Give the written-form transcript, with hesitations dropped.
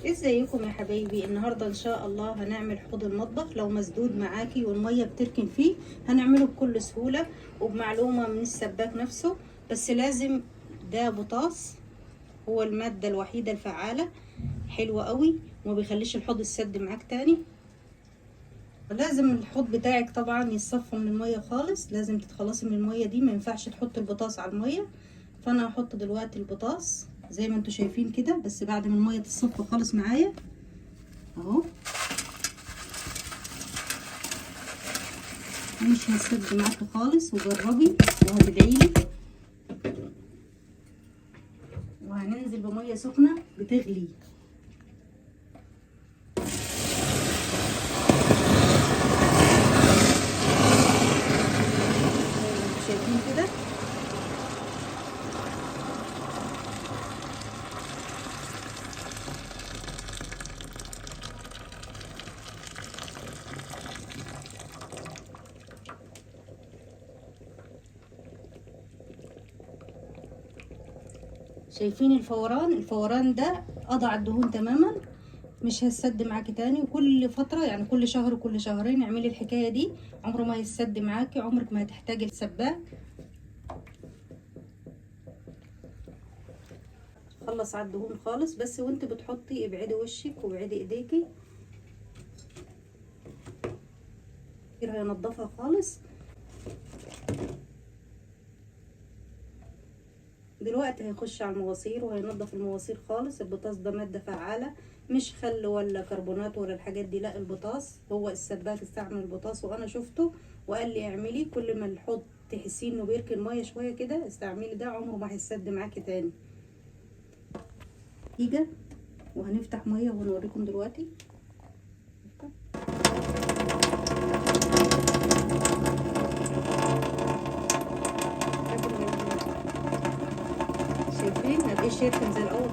ازيكم يا حبايبي؟ النهارده ان شاء الله هنعمل حوض المطبخ. لو مسدود معاكي والمية بتركن فيه هنعمله بكل سهولة وبمعلومه من السباك نفسه. بس لازم ده بوتاص، هو المادة الوحيدة الفعالة، حلوة قوي وما بيخليش الحوض السد معاك تاني. لازم الحوض بتاعك طبعا يتصفى من المية خالص، لازم تتخلصي من المية دي، ما ينفعش تحط البطاس على المية. فانا هحط دلوقتي البطاس زي ما انتوا شايفين كده، بس بعد ما المية تتصفى خالص معايا اهو، مش هتسد معاكي خالص. وجربي وهتدعيلي. وهننزل بميه سخنة بتغلي. زي ما انتوا شايفين كده. شايفين الفوران؟ الفوران ده قضى على الدهون تماما، مش هتسد معاكي تاني. وكل فترة يعني كل شهر وكل شهرين اعملي الحكاية دي، عمره ما هيسد معاكي، عمرك ما هتحتاجي السباك. خلص على الدهون خالص. بس وانت بتحطي ابعدي وشك وابعدي ايديكي، هينضفها خالص. دلوقتي هيخش على المواسير وهينضف المواسير خالص. البطاس ده مادة فعالة، مش خل ولا كربونات ولا الحاجات دي، لا البطاس هو السباك استعمل البطاس وانا شفته وقال لي اعملي كل ما الحوض تحسين انه بيركن مية شوية كده استعملي ده، عمره ما هيسد معاكي تاني. نتيجة. وهنفتح مية ونوريكم دلوقتي. شايفين قد ايه الشيركن زي الاول